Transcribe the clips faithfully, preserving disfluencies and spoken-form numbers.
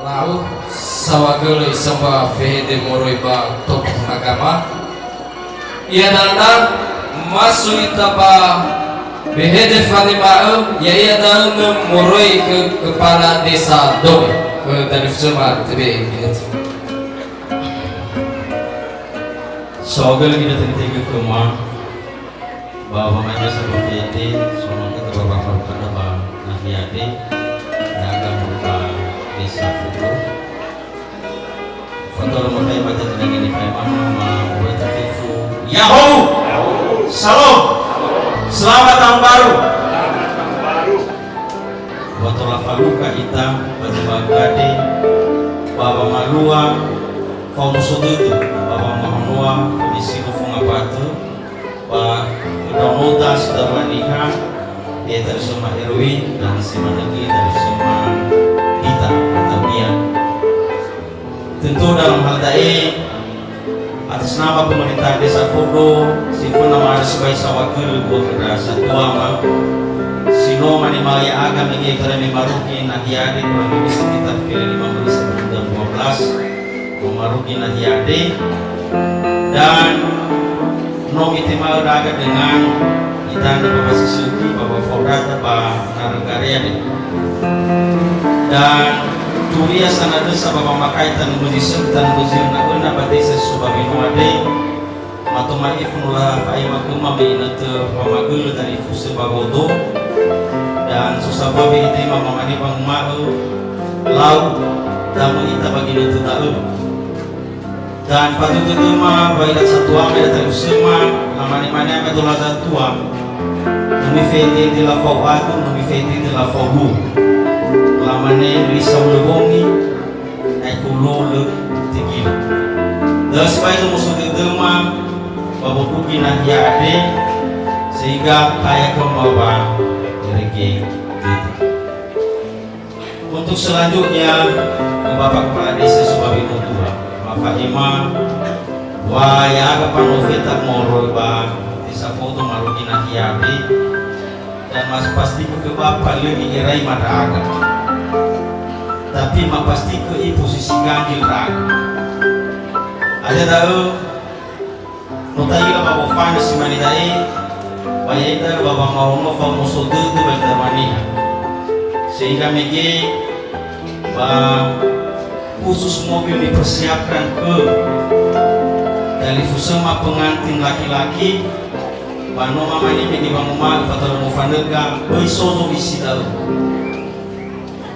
Lau, saohagölö isomba fehede moroi ba tokoh agama. Ia dana, maso ita ba fehede fanema'ö, ya'ia da'ö moroi khö Kepala Desa Dome, khö Dalifusöma T B I. Saohagölö ginötö-nötögö khöma, ba wamae'ö sambua fehede, so no khöda ba wafalukada ba nahia andre, ya'aga moroi ba Desa Fudo. Fatua lö mafai ba dödö nangini fai mama ma moroi ita fefu. Ya'ahowu! Salom! Selamat tahun baru! Wa tola falukha ita, ba zi ba gade, ba wamalua, fa'omuso dödö, ba wamahonoa, fa'omasi nofo ngabadö, ba ndraonoda si darua niha, ya'ita Dalifusöma Erwin, dan si manö göi Dalifusöma Dita, atau Dian. Tentu dalam hal da'e, atas nama pemerintahan Desa Fudo, si föna ma'arö sibai saohagölö bu'a khö ndra satuama, si no manema ya'aga mege khöra me marugi nahia andre, kurang lebih sekitar pukul lima belas sebelum jam dua belas, no marugi nahia andre, dan no mitema'ö ndra'aga dengan itanö ba wasi sökhi ba wafao ndra'aga ba Naröngare andre. Dan turia sanandrösa ba wamakai tanö mözi sökhi, tanö mözi öna-öna ba desa si so ba Wino andre, mato ma'ifu no lafa'ema khöma me inötö wamagölö talifusö ba wodo, dan so sambua fehedema mamane wanguma'ö, lau, damö ita ba ginötö da'ö. Dan faduhu dödöma wa ira satuama, ira talifusöma, lamane-mane ama dolaza tua, no mifehede-hede lafao agu, no mifehede-hede lafao luo. Lamane, lisa hulö bongi, aetu luo lö tegila. Da'ö sibai zomuso dödöma, ba bodugi nahia andre, sehingga taya khöma wa irege dödö. Untuk selanjutnya, ke Bapak Kepala Desa Subabino dua, mafa'ema wa ya'aga panofeta moroi ba Desa Fudo marugi nahia andre, dan mapastikö ke Bapak lö mi'erai ma ndra'aga. Tapi mapastikö i posisi ganjil ndra'aga. Hadia da'ö, no ta'ila ba wofanö si mane da'e, ba ya'ita ba wamahono fa'omuso dödö ba ita darua niha. Sehingga mege ba khusus mobil mipersiapkan khö talifusöma pengantin laki-laki, ba no mamane mege wanguma'ö fatua lö mofanöga, böi so zowisi da'ö.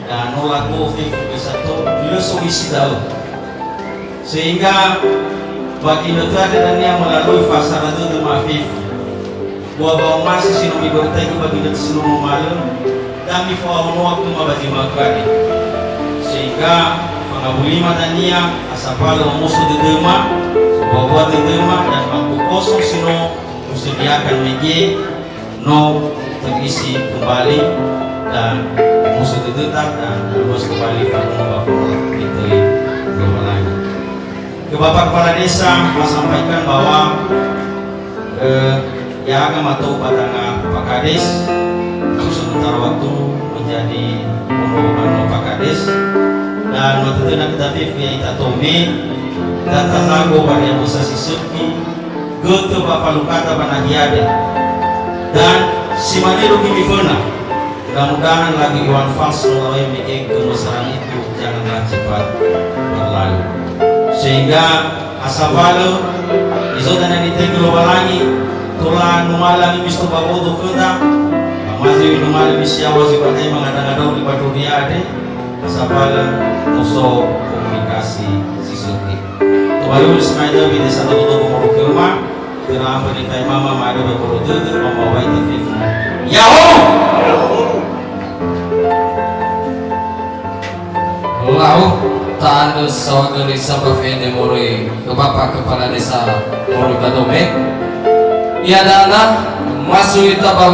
Dan no lagu'ö fefu bisa to, lö sowisi da'ö. Sehingga ba ginötö andre dania melalui fa'asara dödö ma'afefu. Dua wa'omasi si no mibörötaigö ba ginötö si no numalö, dan mifa'ahonoa khöma ba zi ma'ökhö andre. Sehingga fangawulima dania, asapalö omuso dödöma, sebua-bua dödöma, dan bangku kosong si no usediakan mege, no terisi kembali dan musuh dödöta dan luas kembali fanua ba fa'ola fitoi Lowalangi. Ke Bapak Kepala Desa, masampaikan bahwa, eh, ya'aga mato ba danga Pak Kades, untuk sementara waktu menjadi pengurus Pak Kades, dan matedöna kita fefu ya'ita Tome, data lago ba ria besar si sökhi, götö ba falukata ba nahia andre. Dan si mane rugi miföna. Mudah-mudahan lagi Iwan Fals no lawai mege kemesraan itu janganlah cepat berlalu. Sehingga asapalö, izo dania nitege Lowalangi, tola numalö ami misto ba wodo khöda, amazi numalö misiawa zi batai mangada-ngadao di ba dunia andre, asapalö toso komunikasi si sökhi. Tobayu Ismail David desa Dogo-Dogo Morokema, tera apa di Taimama mada ba Boro Dödö, mama wai tafifu. Ya'ahowu! Lau, ta'andrö saohagölö isomba fehede moroi ke Bapak Kepala Desa moroi ba Dome. Ia dana, maso ita ba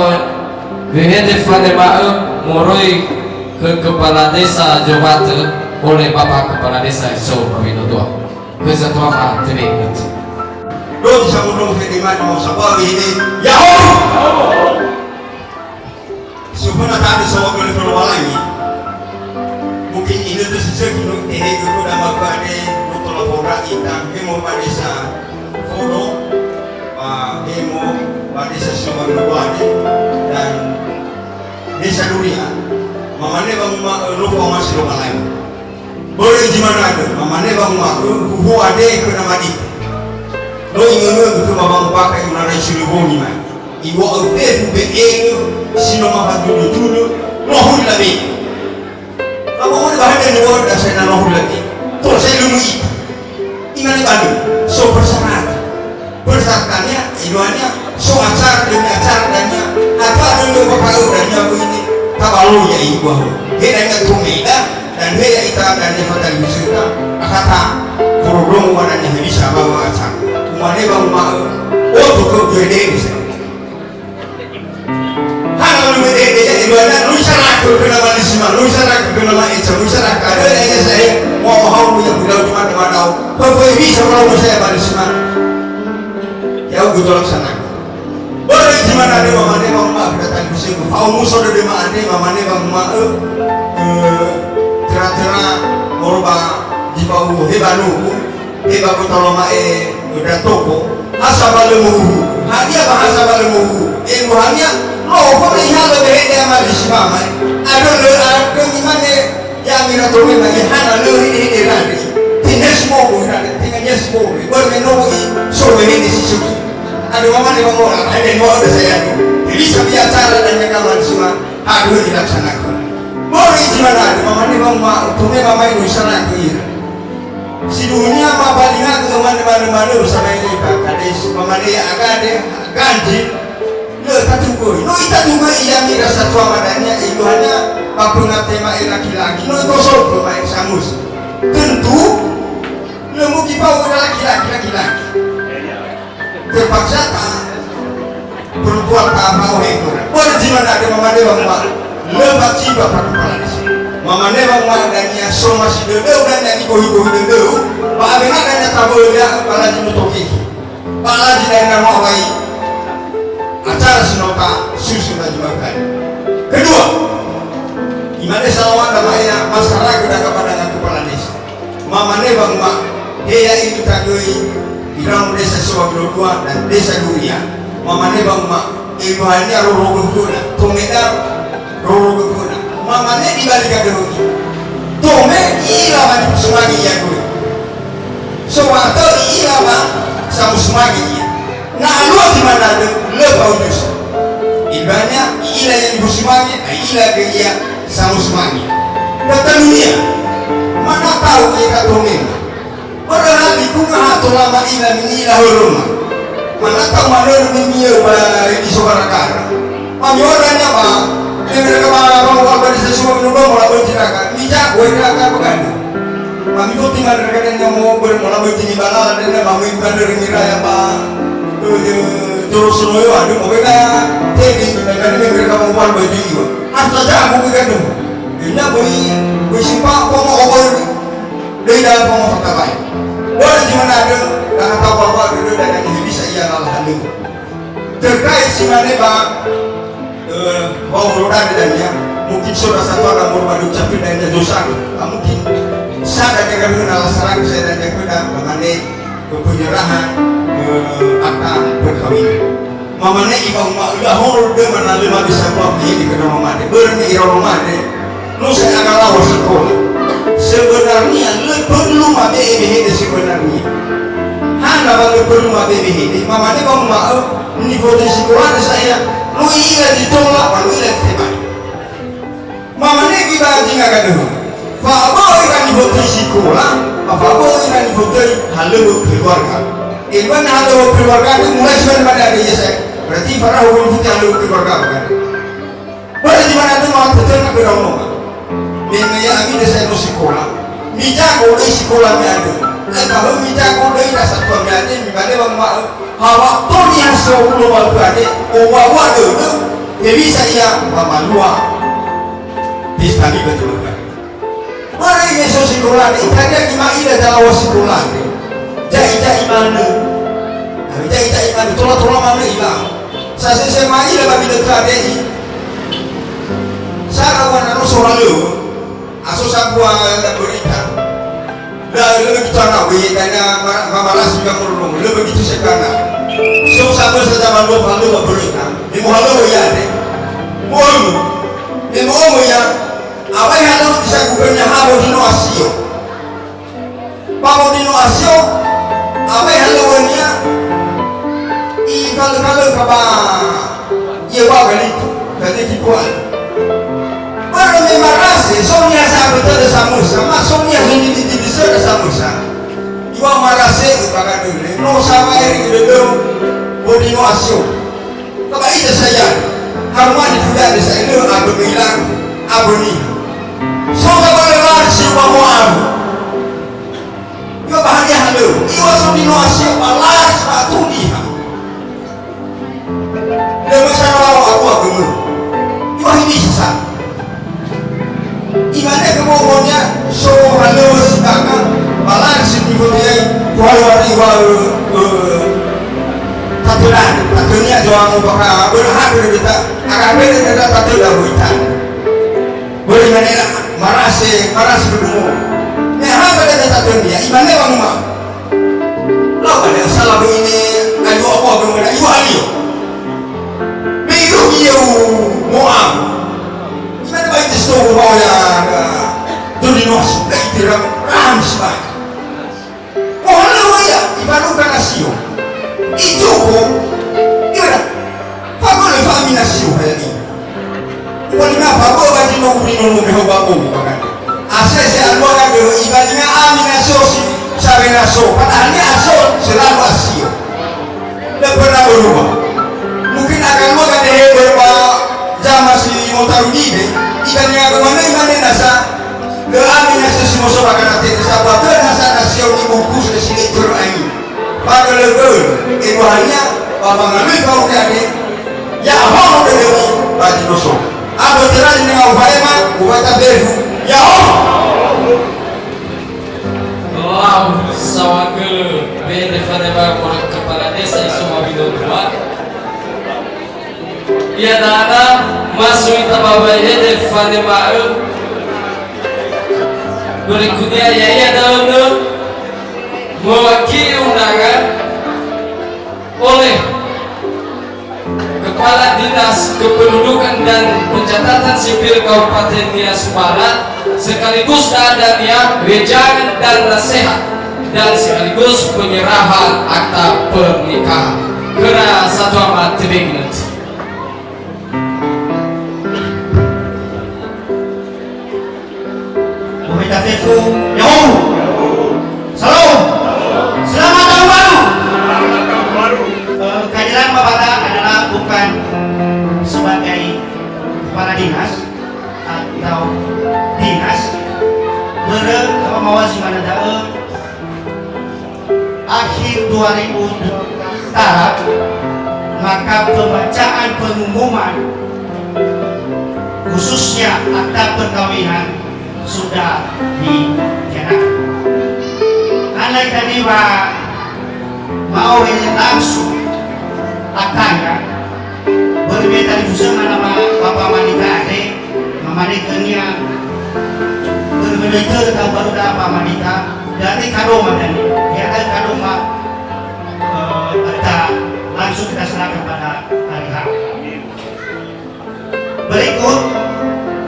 fehede fanema'ö moroi ke Kepala Desa Jowatö oleh Bapak Kepala Desa Iso Pamino Dua. Beza tuama tebe ingat. Dozi samudrong fedimani mau sabawi ini. Ya'ahowu! Sufuna tadi sawa kali Lowalangi. Inutu si sökhi no tehegö khöda ma'ökhö andre, no tola fondra ita, hemo ba desa Fodo, ba hemo ba desa Sioma Nogoane, dan desa Duria. Mamane wanguma'ö no fa'omasi Lowalangi. Börö zi manö andrö, mamane wanguma'ö huhuo andre khö nama Dita. No ingöngögö khöma wangombakha i'onarai si lö bongi mai. Iŵa'ö fefu be'egö si no mafadunö-dunö, no huli labe'e. Ba wa'ohonö ba hede niŵa'ö dasa na no huli labe'e. Tola sa'ae lö möi ita. Imane ba lö, so persyaratan. Persyaratannia, eluahania, so acara demi acara dania, atau ada yang bakal dania bu ini, tabaloi ya ibu. He dania tumeda, dan he ya ita dania fatal wisata, akata, korodong wadania bisa bawa acara. Umane ba uma'ö, oh, tuh kau gede bisa. Hana lu mede de ya ibadah, lu sarakö khö nama Lisima, lu sarakö khö nama Eca, lu sarakö ada ya saya, mau hau punya budau cuma teman hau. Kau bisa kalau mau saya ba Lisima. Ya, ugu tolak sana. Börö zi manö andre mamane wanguma'ö khöda talifusögu, fa'omuso dödöma andre mamane wanguma'ö, eh, töra-töra moroi ba zi fa'omuso, he ba nogu, he ba götolo ma'e, eh, ndra toko, ha sabalö mohuhu. Hadia ba ha sabalö mohuhu? Eluahania, no, fona ihalö behede ama Lisima mai. Andrö lö, andrö imane, Ya'ami ira tome na ihana lö hede-hede rade. Tenga si mogo rade, tenga nia si mogo. Börö me no i so wehede si suki. Andrö mamane wangora, hede no ada saya. Bisa bicara dan nyakama Lisima, haduh dilaksanakan. Börö zi manö andrö, mamane wanguma'ö, tome mamai no isana ku ira. Siduhunia mabalingagö mamane manö-manö, samai iba kades, mamane ya agade, ganjil. Lö tatugöi. No itatugöi ya'ami ira satua madania, eluahania ba pengate ma'e laki-laki. No itosogö ma'e samus. Tentu, lö mugi fao ira laki-laki, laki-laki. Terpaksa ta perempuan ta mau hekora. Börö zi manö andrö mamane wanguma'ö. Lö baciba pa kepala desa. Mamane wanguma'ö dania somasi dödöu dania nigohi-gohi dödöu, ba awena dania tabö'ö ya ba lazi no tokehe. Ba lazi dania no awai acara si no tasusu na zi manö. Kedua, imane salawat ba ya masyarakat daga pada kepala desa. Mamane wanguma'ö, he ya'ita göi iramu desa Sioma Nogoane dan desa Duria. Mamane wanguma'ö, eluahania rorogö khöda, tomeda rorogö khöda. Mamane dibalik andrö. Tome i'ila wa nifosumange ia göi. So wa tö i'ila wa samusumange ia. Na alua zi manö andrö, lö fa'omuso. Ibanua i'ila ia nifosumange, na i'ila göi ia samusumange. Tatalunia, mana tau ia katomema. Padahal ikunga ha tola ma'ila minila höröma. Mana tau manörö mimiö ba ri so gara-gara. Mamiora nya ba, mereka ba, ba, ba, ba, di sesuai menurut mola böi raga. Mijago, eh, raga begana. Mami foti manö raga dania mo börö mola böi ni balala dania ba, mui manö ringira ya ba, eh, eh, Joro Sonoyo, aduh, mo beda, tedi, mereka ba mola böi iwa. Asta jago begana. Ina böi, böi simpa, komo obor. Döi dalam pengofakabai. Boleh di mana ada, karena tahu bahwa ada dödö dan ada bisa ia lalah halöŵö. Terkait si mane ba, eh, bahwa holodan dan ya, mungkin saudara satu ada mau madu capil dan ya dosa, ah, mungkin sada jaga dengan alasan saya dan ya kena, mane, penyerahan, eh, akta perkawinan. Mamane iŵa'ö ma'öla horö döma na lö mabisa buah mehede khö ndra mamade. Börö me ira mamade, no sa'ae agalawa sikola. Sebenarnya lö perlu mabe'e mehede sebenarnya. Hana wa lö perlu mabe'e mehede, mamane wa'ö ma'ö nifotöi sikolada sa'ae, no i'ila zi tola, ba no i'ila zi tebai. Mamane göi ba zinga gadöhö. Fa'abö'ö ira nifotöi sikola, ba fa'abö'ö ira nifotöi halöŵö keluarga. Eluana halöŵö keluarga itu mulai semana pada ada ya saya. Berarti farahu belum putih halöŵö keluarga bukan? Boleh di mana tu mau tetap ke daun rumah. Memang ya amin saya no sikola. Mijago döi sikola mi ada. Eh, bahwa mijago döi rasa tua mi ada, mi bade bang ma, hawa toni hasil ulo bal ade, owa wa dödö, ya bisa ia mamalua. Pesta mi betul kan? Mari meso sikolade, itaria ima'ila zalaŵa sikolade. Ja'i-ja'i manö. Ja'i-ja'i manö, tola-tola manö ila. Sasese ma'ila ba bidö tade'i. Sara wana no sohalöŵö. Aso sambua berita. La, lö begitu ana, we, dania mara-, mamarasi ka morolong, lö begitu sekana. So sambua saja malu, malu berita. Di muhalo ya, de. Muhalo. Di muhalo ya. Awai halo bisa gubernnya habo di no asio. Ba Modino Asio, awai halöŵönia, ifalö-falökha ba Yehuda Galito, Galito Kual. Börö me marase, so niha sa'atö tödö samösa, ma so niha so nididi-didi söra samösa. Iŵa'ö marase ba gadöle, no sawaeri dödöu Modino Asio. Ba ita saya, harumani tuda desa elu abö ilang, abö niha. So gabala lar si ba Moab. Iŵa'ö ba hadia halöŵö, iŵa'ö so Modino Asio ba lar si ba atu niha. Lö möi sara wa'o abu agömö. Iŵa'ö hini sasa. Imane khö bobonia, so halöŵö si baka, ba lar si nifotöi, kuhalöŵö iŵa'ö, ö, tatöna, tatönia zo'ango baka, börö hagö dödöta, aga bede dödöta tatöna wöi tane. Börö imane marase, marase khö bobo. Me hagö dödöta tatönia, imane wanguma. Lau ba le asala böi ne ayo apa gö mena iŵa'ö alio. Me irugi ya'u Moab. Imane ba ite sitogo ma'oya, döli nosi, ba ite ram, ram sibai. Mohalöŵö ia, ifaduka nasio. Ijuko, imane, fagölö fa'ami nasio, hayani. Ubalinga fabö ba dino urino no meho ba bomi bakana. Asese alua ga döhö ibalinga ami nasio si sawe naso. Padahal ni aso selalu asio. Lö pernah berubah. Mungkin akan lua ga dehe berubah zaman si motaru gide. Ibalinga kemana imane nasa. Lö ami nasio si moso bakana tete sabua kö nasa nasio ni bungkus le si le Qur'an. Fagölö-gölö, eluahania, ba mangalui faude ade, ya'ahono dödömi ba dinoso. Abö terali nengau faema, uwata befu, ya'ahono! Lau sawagölö, bede fanema moroi kepala desa Isoma Bidodua. Ia dana, masui tababai ede fanema'ö. Berikutnya, ya'ia da'ö mewakili undangan oleh Kepala Dinas Kependudukan dan Pencatatan Sipil Kabupaten Nias Barat, sekaligus da'ö dania wejangan dan nasihat, dan sekaligus penyerahan akta pernikahan. Khöra satua ma tebegu nanti. Pemerintah Teku, ya'ahono. Salam. Selamat tahun baru. Eh, kehadiran Bapak adalah bukan sebagai kepala dinas atau dinas. Börö, apa mawa si mana da'ö, akhir dua ribu dua puluh, maka pembacaan pengumuman, khususnya akta perkawinan, sudah dilaksanakan. Andai tadi wa ma'ohe langsung aktanya, börö me talifusöma nama Bapak Mandita andre, mamane khönia, börö me no itörö tahun baru da'a Pak Mandita, da'ö karoma dania, ya, da'ö karoma, eh, kita langsung kita serahkan pada hari H. Berikut,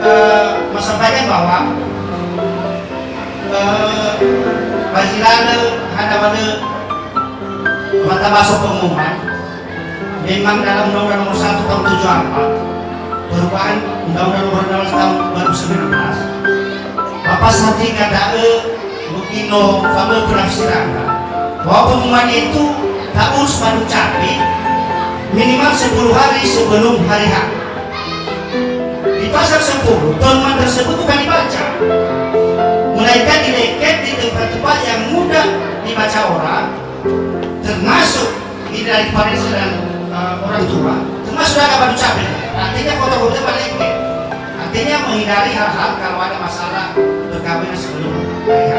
eh, masampaikan bahwa, eh, baziranö hana wale mata baso pengumuman, memang dalam Undang-Undang Nomor Satu Tahun tujuh empat, perubahan Undang-Undang Nomor enam belas Tahun dua ribu sembilan belas, Bapak Satria da'ö mungkin no fabö penafsiran bahwa pengumuman itu tak urus ba dukcapil minimal sepuluh hari sebelum hari H. Di pasal sepuluh, pengumuman tersebut bukan dibaca, melainkan dileket di tempat-tempat yang mudah dibaca orang, termasuk ini dari kepala desa dan, eh, orang tua, termasuk da'ö ba dukcapil. Artinya foto-foto paling enggak. Artinya menghindari hal-hal kalau ada masalah perkawinan sebelum hari H.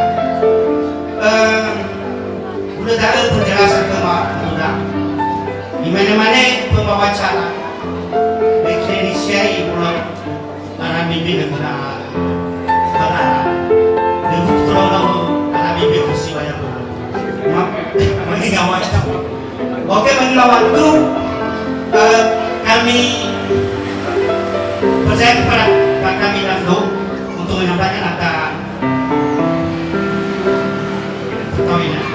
Eh, udah da'ö penjelasan ke ma-, udah. Di mana-mana pembawa acara, baik Indonesia, ibu, para bimbing dan guna, para Oke, menurut waktu, eh, kami percaya kepada Pak Kami Nando untuk menyampaikan akta perkawinan.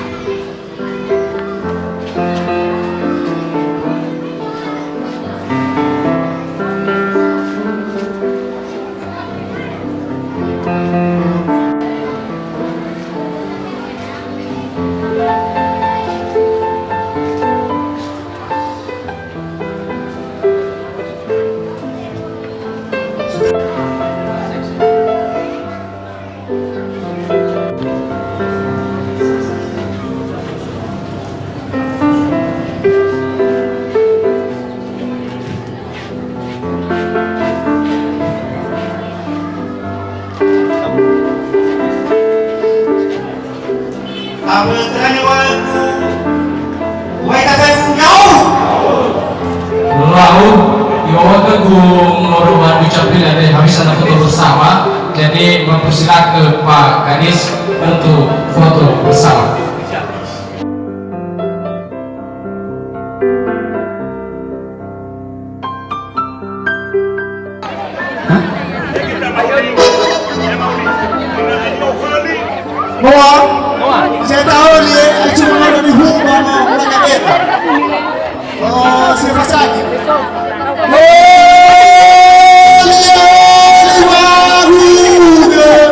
Awö teranewaku, wai tabai ungau. Lau, iwawaga gu ngoro bandu capil ada habis anak foto bersama, jadi mempersilakan Pak Kadis untuk foto bersama. Moa, saya tahu ni, eh, cuma ada di rumah, mau, mau kaget. Oh, saya pasang. Oh, iya, iya, iya.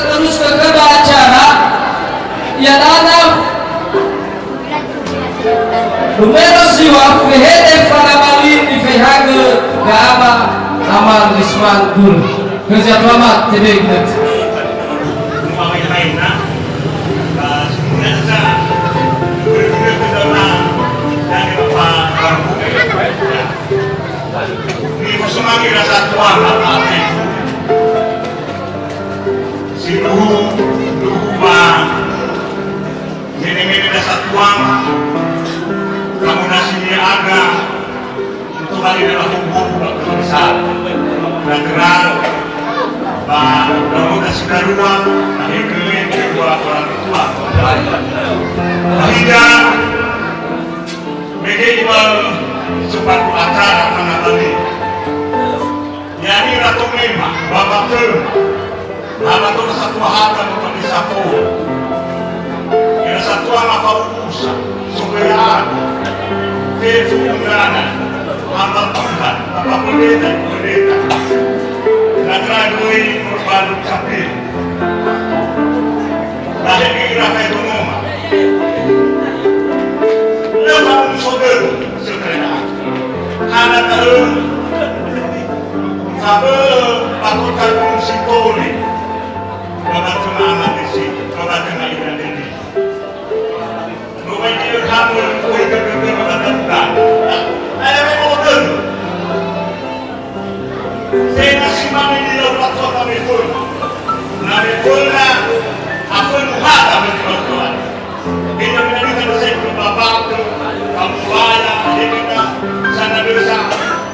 Terus ke, ke acara, ya, nana. Numero siwa, fehede fana bali nifaehagö Gama Amal Risman Dur. Kerja selamat, jadi ingat. Nifosumange ira satuanga, Pak Tefu. Sindruhu, sindruhu ba mene-mene ira satuanga, kamu nasi niaga, untuk hari ira hobo-hobo ba keluarga. Tera-tera, ba keluarga sidarua, ba hegele kedua orang tua. Ba hiza, mege ibalu sepatu acara fana bali. Ya'ira tomema, ba watö, na ba tola satua hata ba Padi Sapo. Ira satua mafau'usa, sogöi ya'aga. Fefu undrana, hamba Tuhan, apa pendeta, pendeta. Na tera göi perbalu capil. Dahege ira faetonoma. Lö fa'uso dödö, sekreda. Hana da'ö, fabö'ö ba kota Gunung Sitoli, ba batönga Amadesi, ba batönga Indradewi. Nubai di'ö kamu, oi, ke, ke, ke, ba batönga. Ayo, ayo, ayo. Tenga si mane nilau fatua meföna. Na meföna, afönu hata meföna. Ina minanita na sektor bapak tu, kamu baya, hemita, sana desa,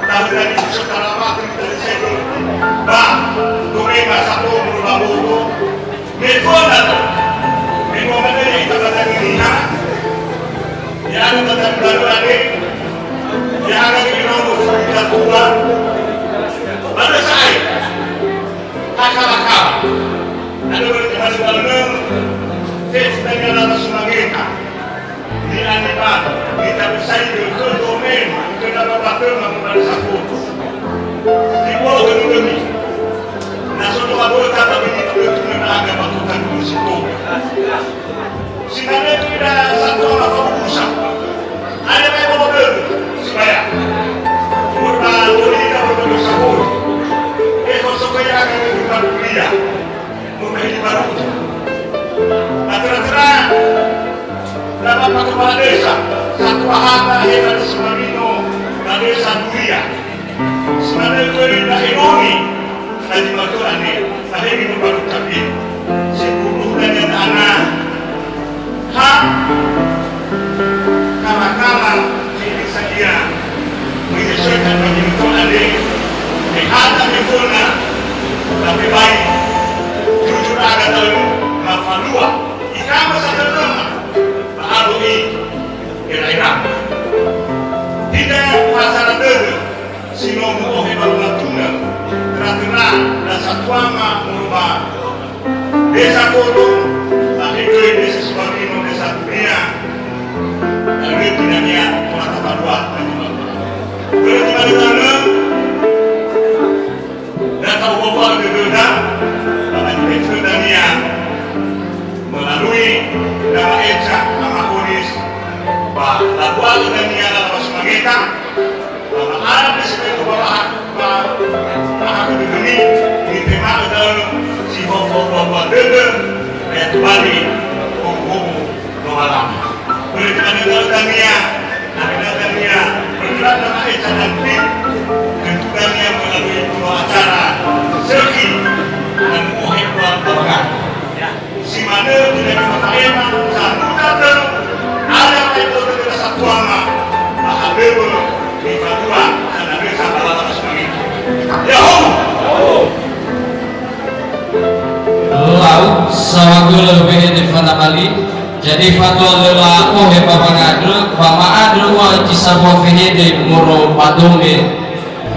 tahu tadi susah tarapa, kita di sektor. Ba, tu memang satu, berubah bobo. Me fona to. Me fona to ya ita ba dangi niha. Ya ada ba dangi baru lagi. Ya ada di rodo furi katua. Pada saya. Akal-akal. Ada beri teman dalam. Fes dengan atas sumangeta. Ni'aniba, nitabesaigö khö domema, khö na babatönga mobali safotu. Libolo khö dödömi. Na so doa bö'öta ba bini tulö-tulö na aga ba kota Gunung Sitoli. Sinane ira satua mafau'usa. Ada mai bolo dödö, sibaya. Umur ba doli ira bolo dödö safotu. Eko sofaya aga dödö ba kuliah. Mubahili baruta. Ba tera-tera, na Bapak Kepala Desa, satua hata hena di Sumarino, ba Desa Duria. Sebenarnya itu dari Daeroni, tadi waktu ane, tadi minum baru tapi, sepuluh dan yang anak. Ha? Kala-kala, ini saja. Menyesuaikan bagi betul ade. Mehata mefona. Tapi baik. Jujur ada tahu. Mafalua. Ikama satu nama. Ba ado i. Era-era. Tidak pasal dödö. Si no mu'ohe ba Lumatuna, tera-tera, na satuama moroi ba Desa Kodo, ba hegöi Desa Sumarino, Desa Duria, na röti dania tola tafalua, na di Lumatuna. Börö di mana tanö, na ta'uwa-wa dödöda, ba dania melalui nama Eca, nama Holis, ba labualu dania lala sumangeta, Ba ma'ara presiden ba, ba, ba, ba, dödömi, nitema'ö da'ö si fofo dua dödö, ya tobali, howu-howu, Lowalangi. Oleh karena da'ö dania, karena dania, bergerak nama Eca dan tim, tentu dania melalui dua acara, Seki, dan Mohe Dua Bawakan. Si manö tidak bisa faema, satu kata, ada itu kita satuama, maha bebo, di Papua, dan ada sama lama seperti itu. Yahoo! Lau, sawagölö wehe de fana bali, jadi fatua lö la'ohe ba wangandrö, ba ma'andrö ua zi sambua fehede moro ba dome,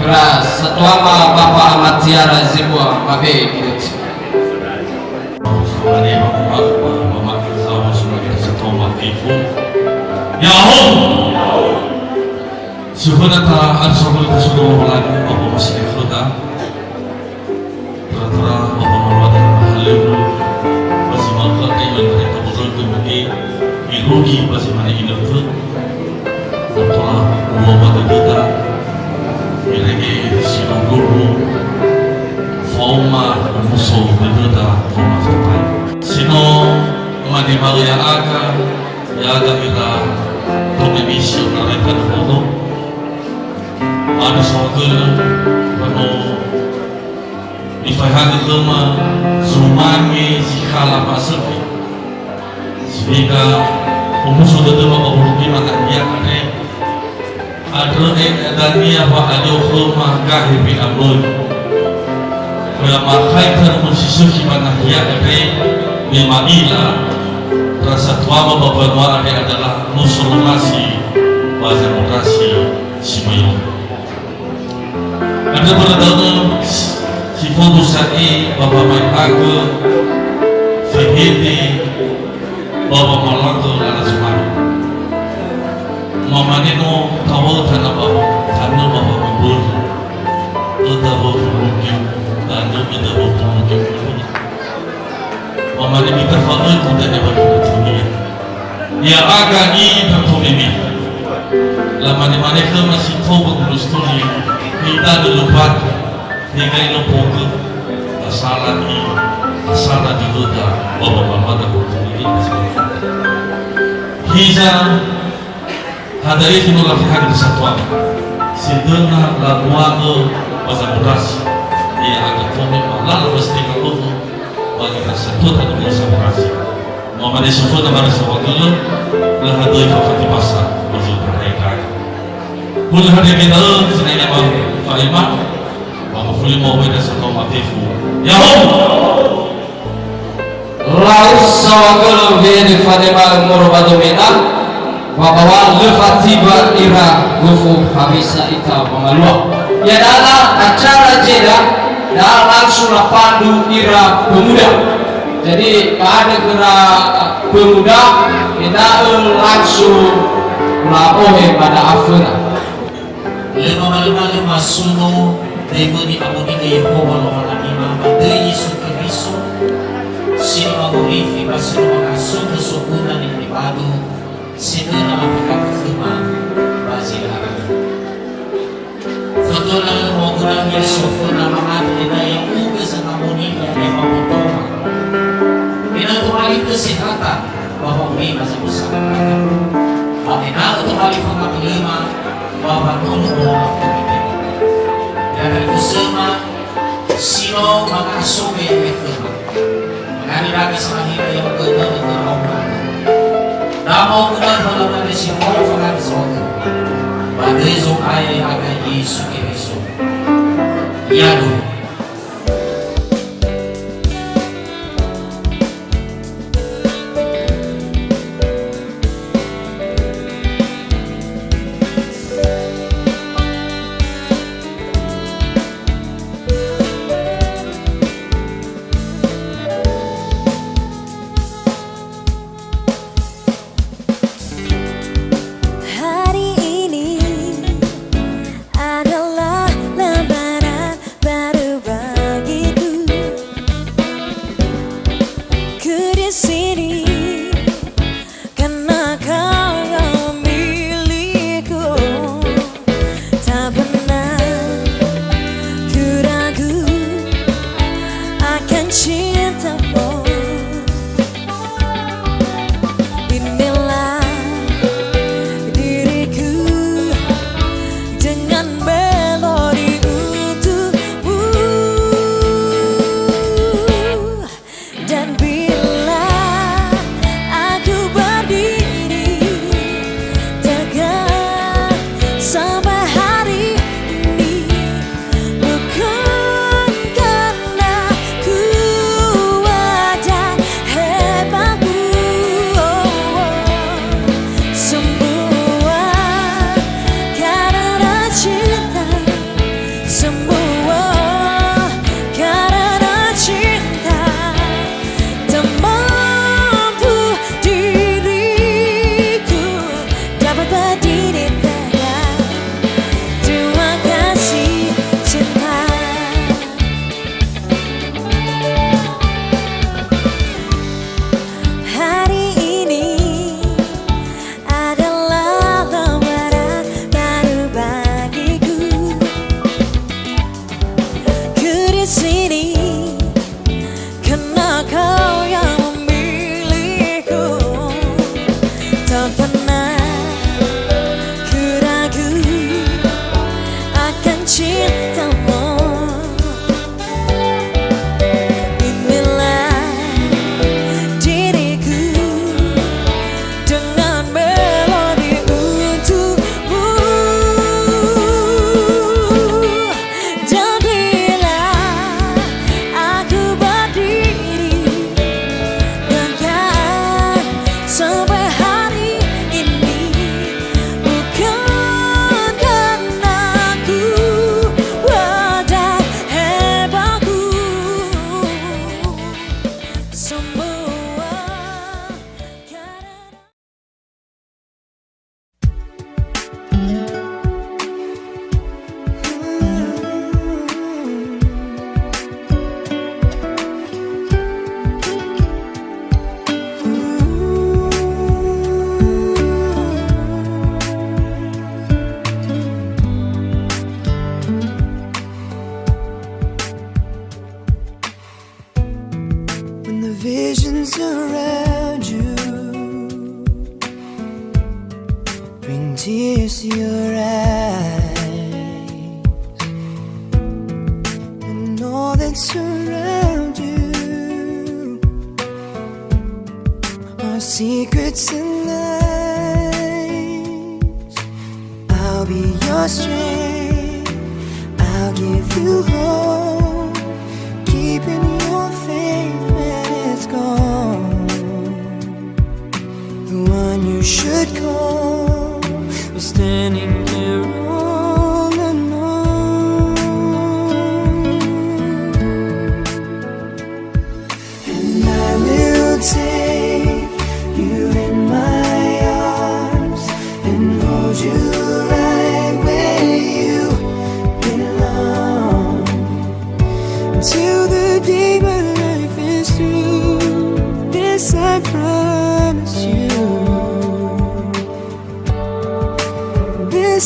khöra satuama Bapa Amat Tiara zebua mabe'e giöt. Yahoo! Sehingga ta ada sahabat Rasulullah lagi, apa masih ada. Tara-tara, apa maluada halöŵö, ba zi ma'ökhö, ai, ba zi tabozoigö mege, irugi, ba zi mane inötö, ba tola uŵa'ö ba dödöda, irege sindruhu, faoma omuso dödöda, faoma fepai. Si no manima'ö ya'aga, ya'aga ira tome misi ona reta dödödo, ba ada sahabat, ba no Nifaehagö khöma zumange zi khala fa'asökhi. Sehingga omuso dödöma ba wulu lima nahia andre. Andrö e dania wa'alio khöma gahe fe'amöi. Khöra makhai tarumö si sökhi ba nahia andre, me ma'ila, rasa tuama ba mbanua andre adalah muso lomasi ba demokrasi si möi. Andrö mbörö da'ö si fondrua sa'ae ba wamaehagö fehede ba wamalagö lala zumange. Mamane no tawa'ö tanö ba, tanö ba wamöbörö. Öda wöbulugö, tanö öda wöbulugö. Mamane mitafa'ögu dania ba dunia. Ya'aga ita tomeme. Lamane-mane khöma si tou ba gurustuli, ita lölö batu, tegai lopogö, tasala i, tasala di wöda, ba ba ba mata gurustuli. Hiza, Hadia zi no lafehagö satuama. Sedöna labua'ö ba zamodrasi. Ya'aga tome ba lala ba setengah ö'ö, ba ira satua tanö zamodrasi. Mamane soföna bara sawagölö, lö hadöi fafati basa, ba zötra hai kaga. Hulö hadia me da'ö, sinai lema fa'ema, ba mafuli maweda satua mafefu. Ya'ahowu! Lau sawagölö wehede fanema'ö moroi ba domeda, ba bawa lö fatiba ira gofu hewisa ita wangalua. Iada'a acara jeda, da langsung lapandu ira pemuda. Jadi, ba andrö khöra pemuda, ena'ö langsung la'ohe ba da'a föna. Lö mamalö-malö masuno, döi möi ni'amoni'ö Yehowa Lowalangi'ö ba döi Yesu Keriso, si no mangorifi ba si no mangasogö soguna ni'anebadu, sedöna lafehagö khöma ba zi lö araga. Fötöna lö moguna Yesu föna ma'ati ena'ö ya'ugö zangamoni'ö Ema Motoma. Ena'ö tobali tösehata, ba wa'u'ema zamosa. Ba ena'ö tobali fangamölöma, ba wanono bola komite. Ya'aga ifusöma, si no manga'asobe ya'ia khöma. Mangani raga salahira ya'ugö nörö khöra omu'ö. Da moguna falauna si fao fangani saohagö. Ba döi Zo'aya ya'aga Yesu Keriso. Ya'aduhu. Hari ini adalah lembaran Cintamu, inilah diriku dengan melodi untukmu. Dan bila aku berdiri tegak sampai hari ini, bukan karena kuat dan hebatku, semua karena When the visions around you bring tears to your eyes, and all that surrounds you are secrets and lies. I'll be your strength. I'll give you hope. Keeping your faith when it's gone. The one you should call was standing there all alone. And I will take you in my arms and hold you right where you belong. Until the day my life is through, this I promise you. That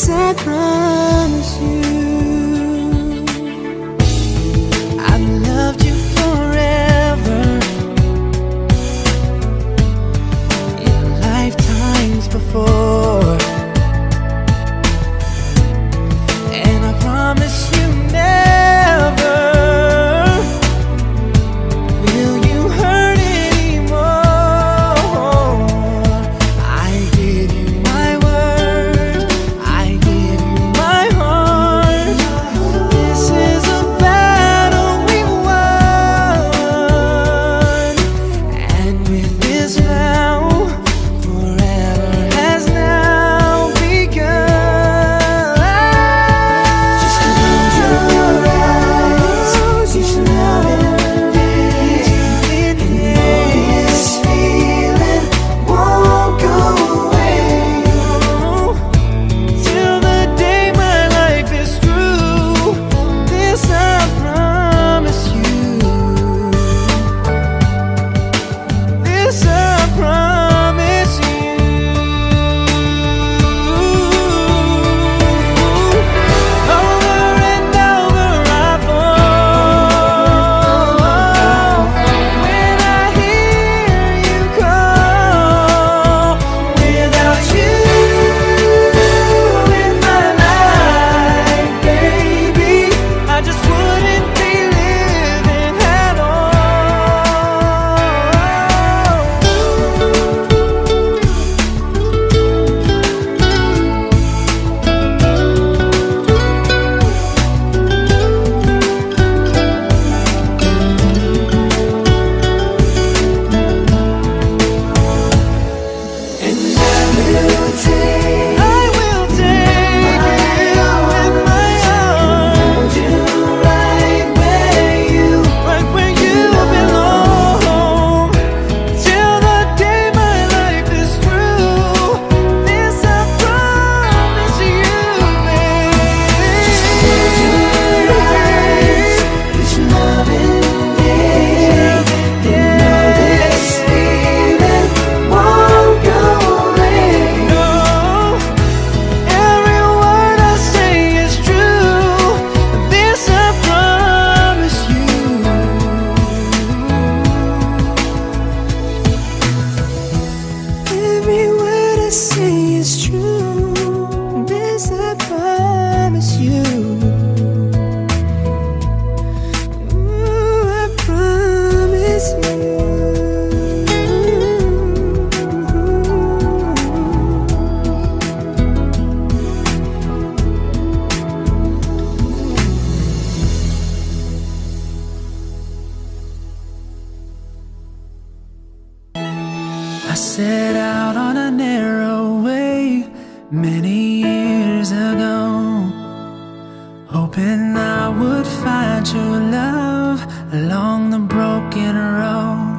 I would find true love along the broken road.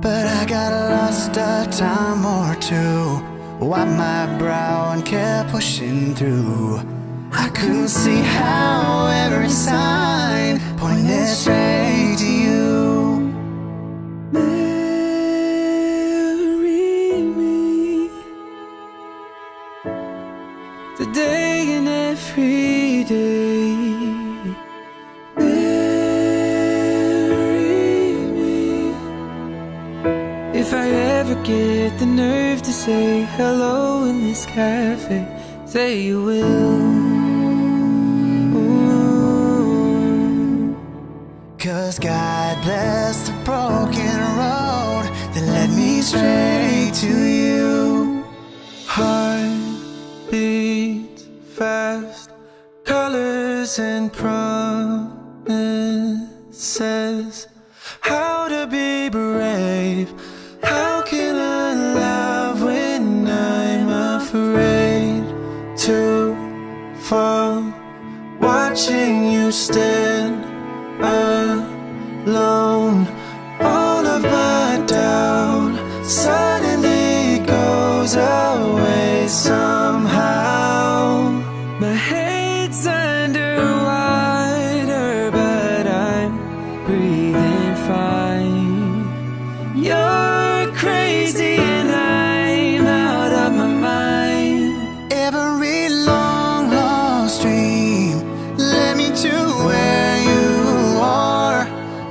But I got lost a time or two. Wipe my brow and kept pushing through. I couldn't see how every sign pointed straight to you. Marry me today and every day. Marry me. If I ever get the nerve to say hello in this cafe, say you will. Ooh. 'Cause God bless the broken road that led me straight to you. Heart beats fast, colors and promises. How to be brave? How can I love when I'm afraid to fall? Watching you stand alone, all of my doubt suddenly goes away somehow. My head's underwater, but I'm breathing fine. You're crazy and I'm out of my mind. Every long lost dream led me to where you are.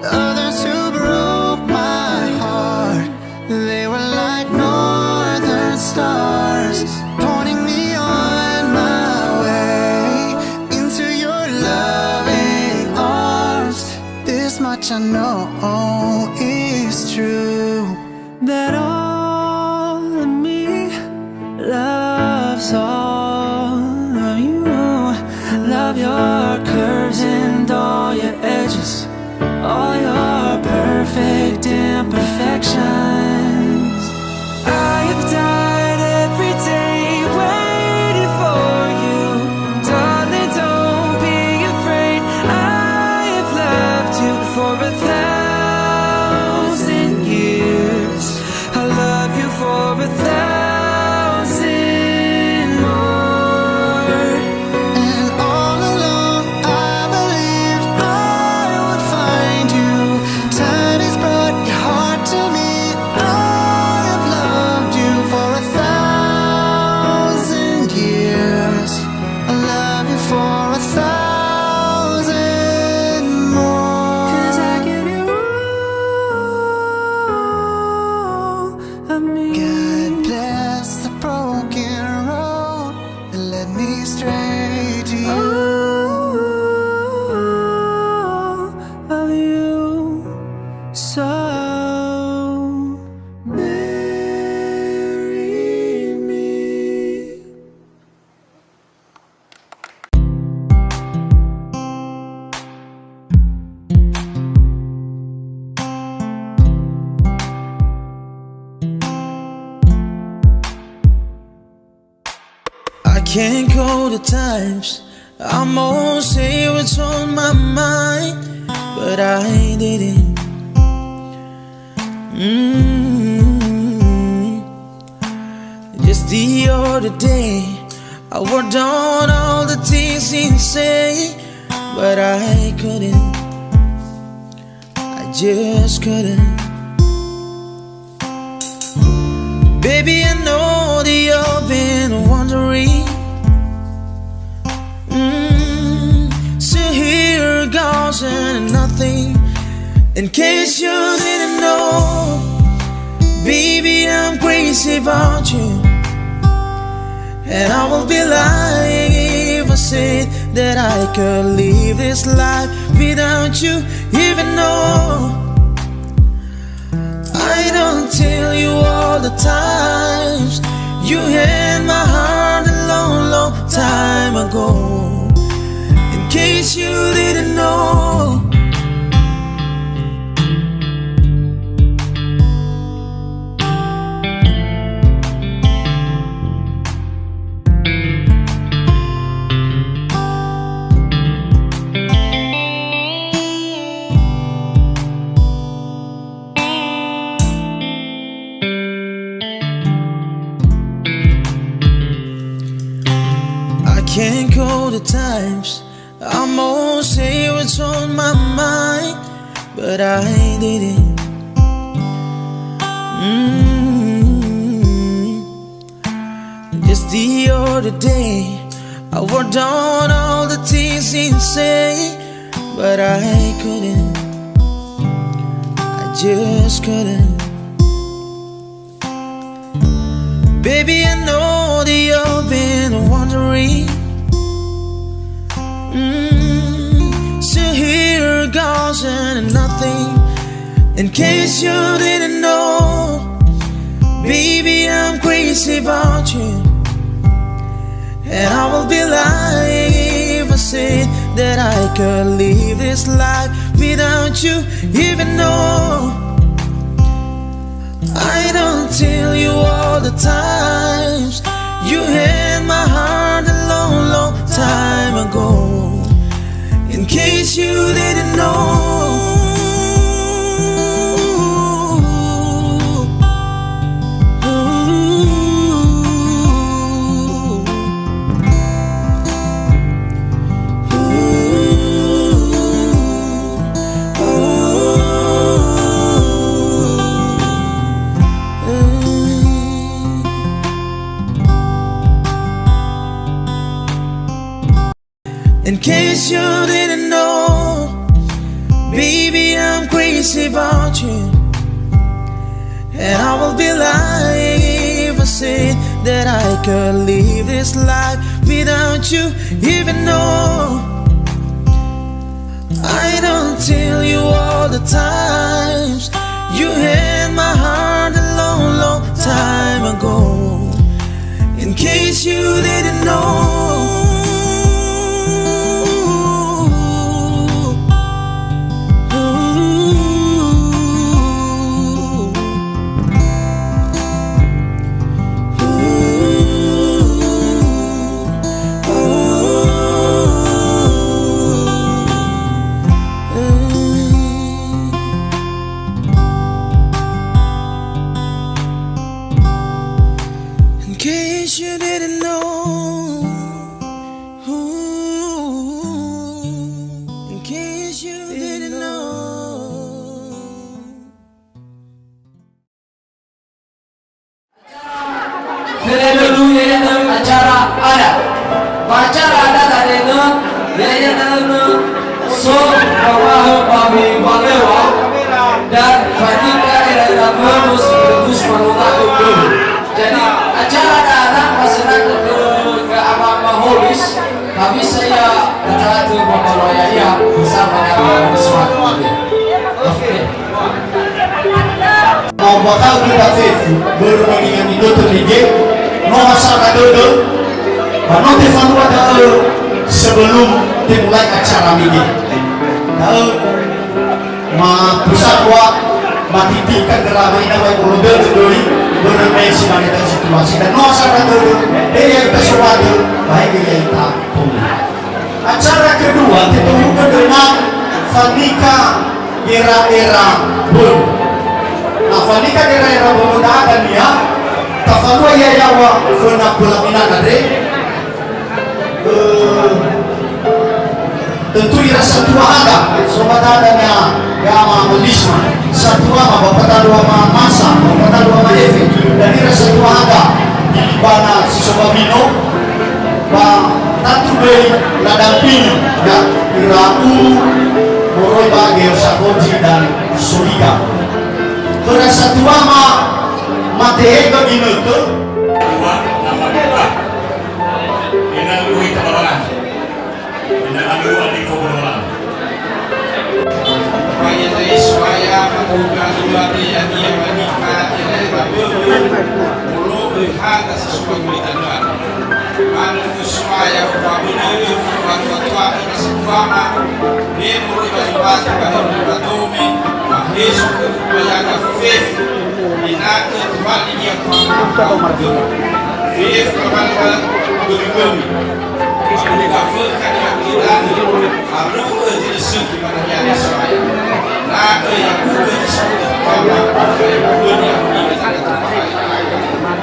Others who broke my heart, they were like northern stars, pointing me on my way into your loving arms. This much I know is true, that all of me loves all of you. Love your curves and all your edges, all your perfect imperfections. I have died every day waiting for you. Darling, don't be afraid. I have loved you for a thousand years. I love you for a thousand more. And all along I believed I would find you. Time has brought your heart to me. I have loved you for a thousand years. I love you for a thousand more. 'Cause I give you all of me. God bless the broken road that led me straight to you. All of you. So marry me. I can't call the times. I almost say what's on my mind, but I didn't. Mm. Just the other day, I wrote down all the things you say, but I couldn't. I just couldn't. Baby, I know that you've been wondering. Mm, so here goes and nothing. In case you didn't know, baby, I'm crazy about you. And I will be lying if I said that I could live this life without you, even though I don't tell you all the times you had my heart a long, long time ago. In case you didn't know. It's on my mind, but I didn't. Mm. Just the other day, I wrote down all the things you say, but I couldn't. I just couldn't. Baby, I know that you've been wondering. Mm, so here goes and nothing. In case you didn't know, baby, I'm crazy about you. And I will be lying if I say that I could live this life without you, even though I don't tell you all the times you had my heart a long, long time ago. In case you didn't know. In case you didn't know, baby, I'm crazy about you. And I will be lying if I say that I could live this life without you, even though I don't tell you all the times you had my heart a long, long time ago. In case you didn't know. In case you didn't know. In case you didn't know. Felelelu ya'ia da'ö acara adat. Ba acara adat da'e, ya'ia da'ö so ngawa'ö ba wewalewa dan fanika era-era bö'ö sekaligus manonga bö'ö. Jadi, acara adat ba sanakhö khö, khö ama-ama Holis, hewisa ia acara tö ba mbaroa ya'ia, bersama kami Holis Madu. Oke. Mau bakal kita fefu, börö me niha nitötö mege, no ha sara dödö, ba no tefalua da'ö sebelum temulai acara mege. Da'ö, ma pusakua, ma titika gerama ina wa ulu dödö döi, börö me si mane ta situasi. Dan no ha sara dödö, eh, ya ita sowadö, baik ya ita puli. Acara kedua, tetohugö dengan fanika era-era bö'ö. Na fanika era-era bö'ö ndra'aga niha, tafalua ia yaŵa föna pelaminana, re. Eh, tentu ira satua haga, so ba da'ö niha, ya ama Melisma. Satua ma ba patalu ama Masa, ba patalu ama Efe. Dan ira satua haga, di libana si so ba Mino, ba tatu göi ladampingi, ya, ira Uu, moroi ba Geo Sakonji dan Soliga. Khöra satua ma, matehegö ginötö. Dua, nama kita. Ina lui tabarangan. Ina alu adi koboran. Ba ia da'e So'aya, matoga dua te ya'ia fanika era-era bö'ö, molo'ö haga si so ba gulita döa. Manu So'aya fabölö, fatuatua, ira satuama, me moroi ba zubatu, ba heru, ba dome, ba heso, ba yaga fefu, ena'ö tobali ia famakao ba döma. Fefu ba bölö-bölö. Gafökha ia ulidanö, alu'ö zi lö sökhi ba nahia So'aya. Ena'ö ya'ugö zi so ba, ba, ba, ba,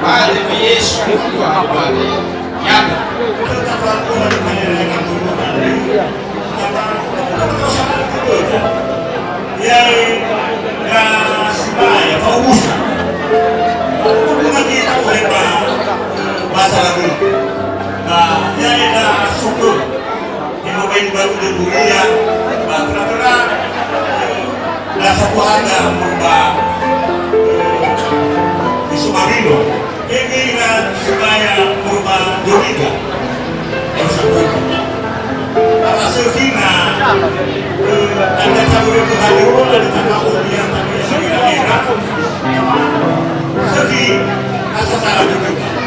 Ba dömö Yesu, Tuhan, Tuhan. Nyata. Untuk kuliah, ba tera-tera, eh, rasa keluarga merubah, eh, isu marino. Ini ira sebaya merubah duriga. Rasa keluarga. Rasa fina, eh, ada tabur itu hadir, ada tak tahu dia, tapi saya kira. Sefi, rasa salah juga.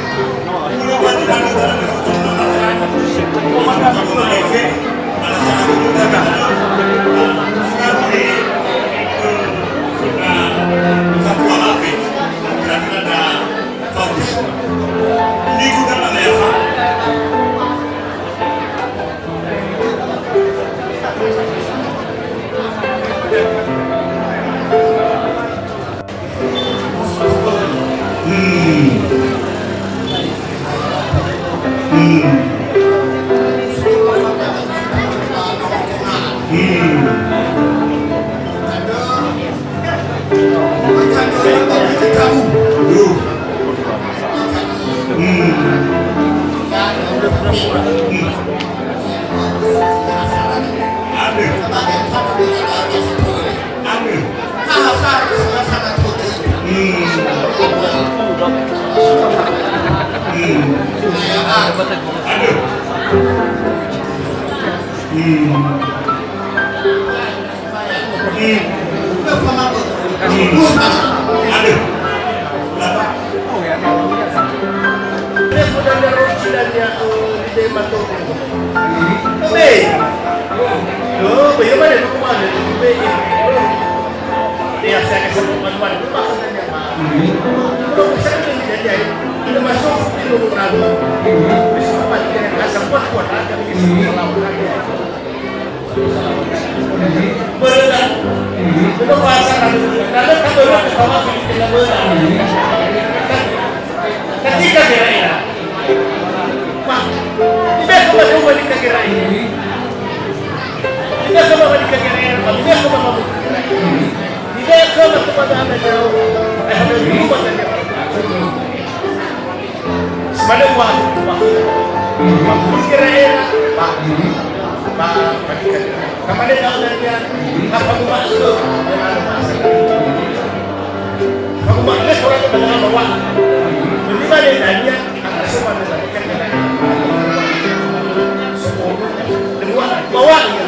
Böröda. Böröda bahasa kami. Karena tak böröda, kita masih di tengah böröda. Ketika kira-kira. Wah, tidak coba-coba di kira-kira ini. Tidak coba di kira-kira. Tidak coba-coba di kira-kira. Tidak coba-coba ada jauh. Eh, ada jauh, ada jauh. Sebenarnya uang, uang. Uang gera'era, Pak. Pak, Pak Dika. Kemarin tahu dari dia, apa rumah itu? Rumah itu orang yang bernama Wak. Jadi mana dia? Anak semua dia berikan dia. Semua. Dua, bawa dia.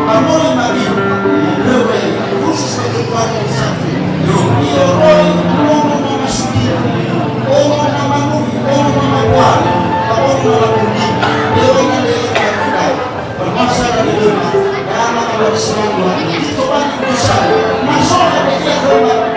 Ba moroi magi, lö weli, khusus bagi keluarga di Safi. I'oroi, omo mama sukina, omo mama nui, omo mama kuali, ba omo mama kuali, lö weli, lö weli, ba masa ada di rumah, dama awal semangwa, itu bagi besar, masuk ada dia ke rumah.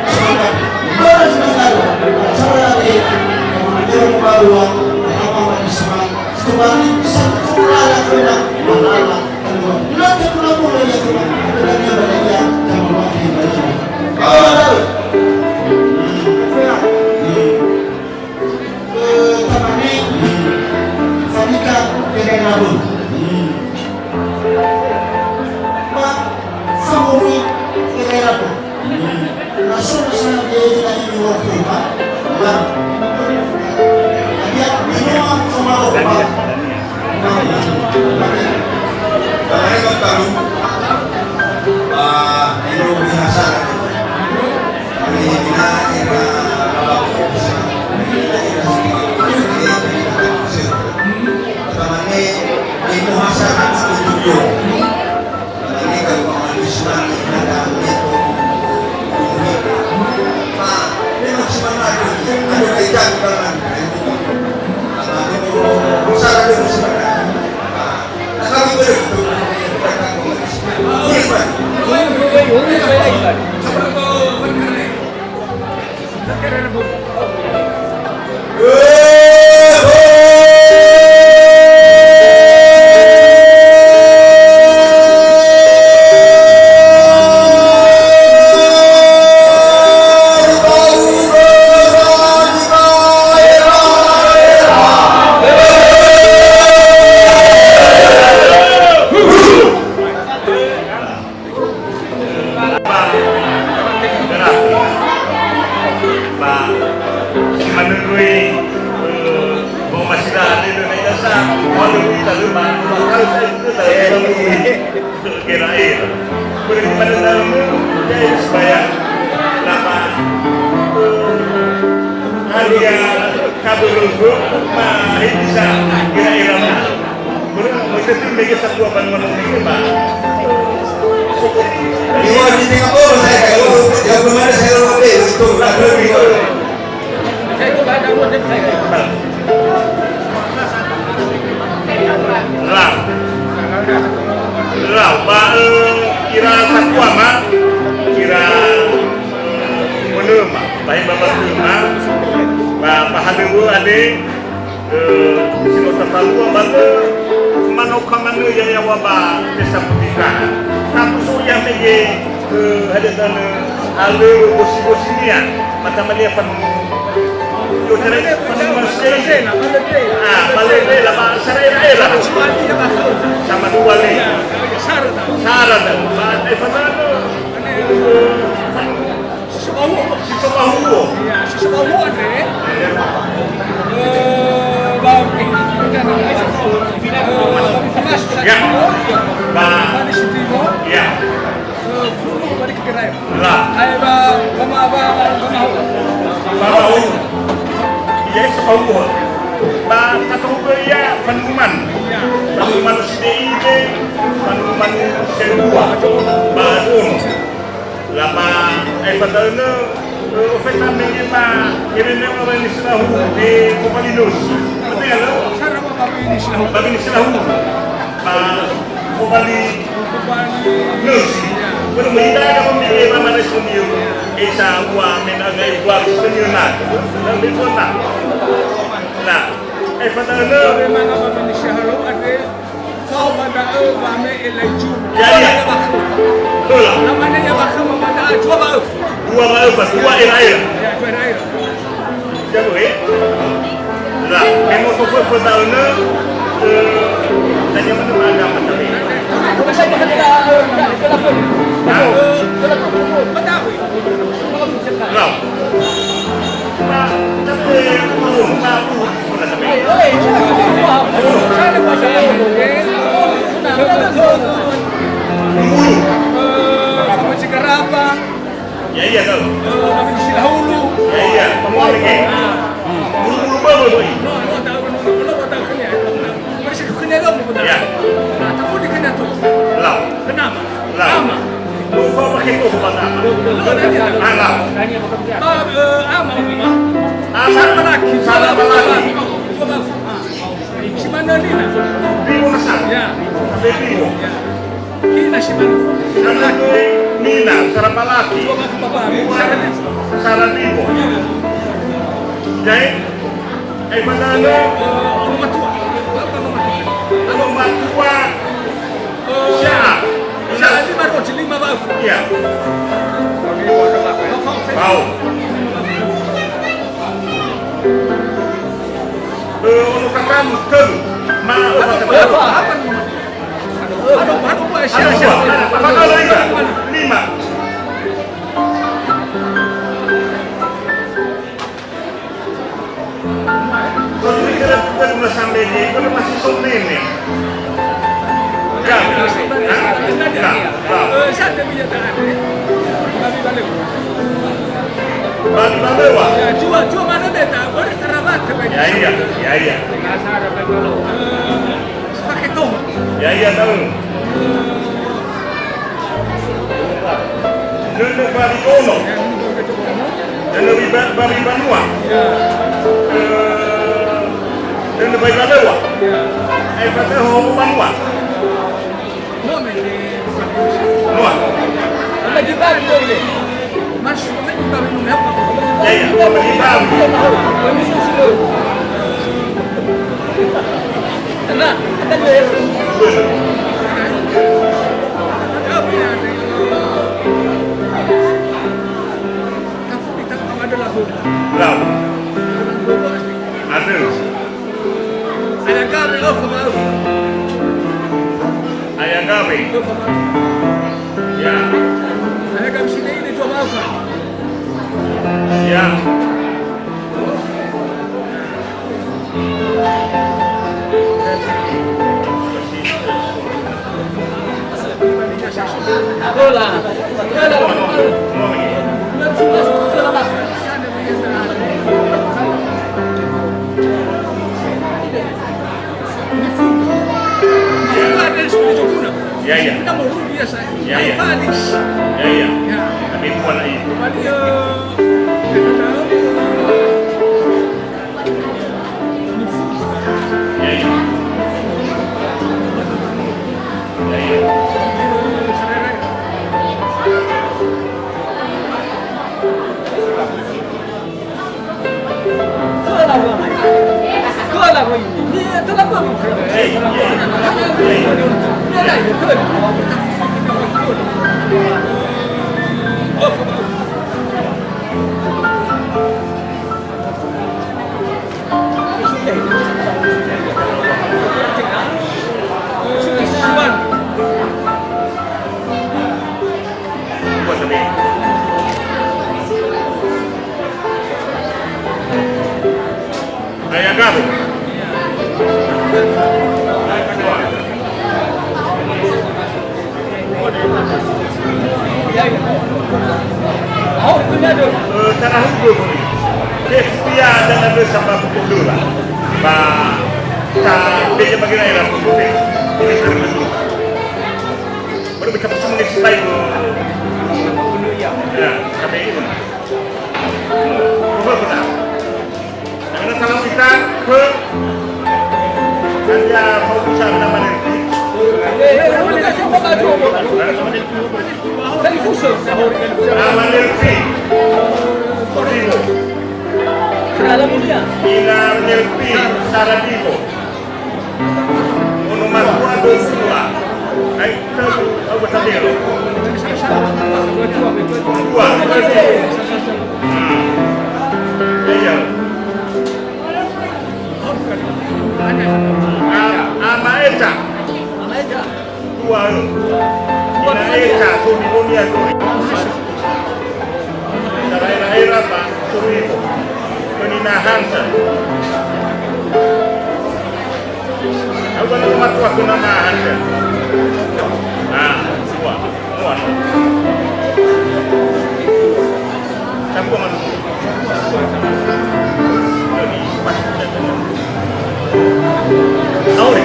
Lalu ba, ba, harus saya itu lah, ya, lalu. Gera-gera. Boleh di mana dalam tu, ya, ya, supaya lama, eh, hari yang kabel itu, ma, ini bisa gera-gera, ma. Boleh, boleh tu, mega satu apa nama, mega, ma. Ini wajib dengan bos, saya, kalau, ya, belum ada, saya lupa deh, itu, lah, belum, belum. Lau. Lau. Ba, eh, ira satua ma, ira, eh, menema, baik bapa ma, ba, ba halewe ade, eh, sino tafalua ba, eh, manau kamane ya yawa ba desa Putika. Tapi so ya mege, eh, hade tanah. Alö bosi-bosinia, matamalia fan-, yo, cara fan-, ah, balebela, ba, saraera-era. Sama dua le. Sara, ba, eh, fan-, si so ba huo. Si so ba huo. Ya, si so ba huo, Andre. Eh, ba, eh, ba, ya. Ba, ya. Eh, fulu balik ke raya. La. Ae ba, ba ma-, ba, ba ma-, ba ma-, Ba ma-, Iya, sebau. Ba, kata hukum ia, fanunguman. Iya. Fanunguman si D I D, fanunguman si dua. Ba, un. Lama, eh, pada ene, eh, ofeta mengena, ini memang orang Islam, eh, kembali nus. Betul ya, lo? Sana apa ini Islam? Bagi Islam. Ba, kobali nösi. Börö möi da'ö ba mege ba mane soniu. Esa ua mena gai ua soniu na. Na, na. Eh, fada lö. Memang apa mani sahalo ade. Fao ba da'ö ba me Elaiju. Ya, ya. Ba da'ö. Hula. Namanya ya ba khöma ba da'ö, dua ba öfa. Dua ba öfa, dua era-era. Ya, dua era-era. Jago, eh? Lah, me no to fö-, födaönö, eh, tanya mana ba agama tadi? Hah? Lah. Nah, tapi, eh, Dulu. Eh, sama Cikarapa. Ya, iya, tahu. Eh, Nabi Silahulu. Ya, iya, pemua lagi. Bulu-bulu bawah, boy. No, no, tahu, no, no, no, tahu, kena. Masih kena dong, betul. Ya. Nah, tapi dia kena tu. Lau. Kenapa? Lau. Ama. Lupa pakai tu, bukan ama. No, no, no. Ah, lau. Ba, eh, ama, ama. Ama. Sama lagi. Sama lagi. Coba. Ah. Si manö nina? Bibo nasa. Ya. Sampai bibo. Ya. Nina si manö. Sama lagi. Nina, sama lagi. Dua belas bapak. Sara bibo. Ya. Jadi, eh, pada anda, eh, rumah tua. Apa rumah tua? Rumah tua. Eh, Sya. Sya, lima roji, lima bafu. Iya. Bau. Eh, ono kakamu, tölu. Ma, öfa, tölu. Aduh, aduh, aduh, aduh, aduh, aduh, aduh, aduh, aduh, aduh, lima. Kalau kita lakukan rumah sampai di, kalau masih sore ini. Enggak. Hah? Enggak. Eh, saya ada minyak tangan, eh. Bali Balewa. Bali Balewa. Ya, cuma, cuma mana beta, boleh serabat sebenarnya. Ya, iya, ya, iya. Eh, Sifake toho. Ya, iya, tahu. Nönnö bali ono. Nönnö bali ba-, bali banua. Eh, nönnö bali balewa. Eh, fate ho banua. Noa. Mas, ya, ya. Lau. Ada. Ayah gawe, öfa ba öfa. Ayah gawe. Öfa ba öfa. Ya. Ayah gawe si D I D dua ba öfa. Ya. Ya, ya. Ya, ya. Tapi bukan lagi. Ya, ya. Ya, ya. Ayah Garo. Eh, tanahugö. Kefia dan ada sama pukul dua. Ba, ta beja bagi era pukul. Ini termasuk. Baru kita semua ngeksi baik. Ya, kami ini. Pukul dua. Karena kalau kita ke Anda mau bicara nama Nelpi. Nama Nelpi. Sorimo. Ina Nelpi Saradibo. Ono matua dua. Ai, tahu, tahu betul dia. Dua. Hmm. Iya. A-, Ama Eca. Dua. Ina Eca, Toni, Toni, Toni. Daerah-daerah, Pak, Toni. Toni Nahansa. Aku kan rumah tua aku nama Hansa. Ah, dua. Dua. Aku kan Auri.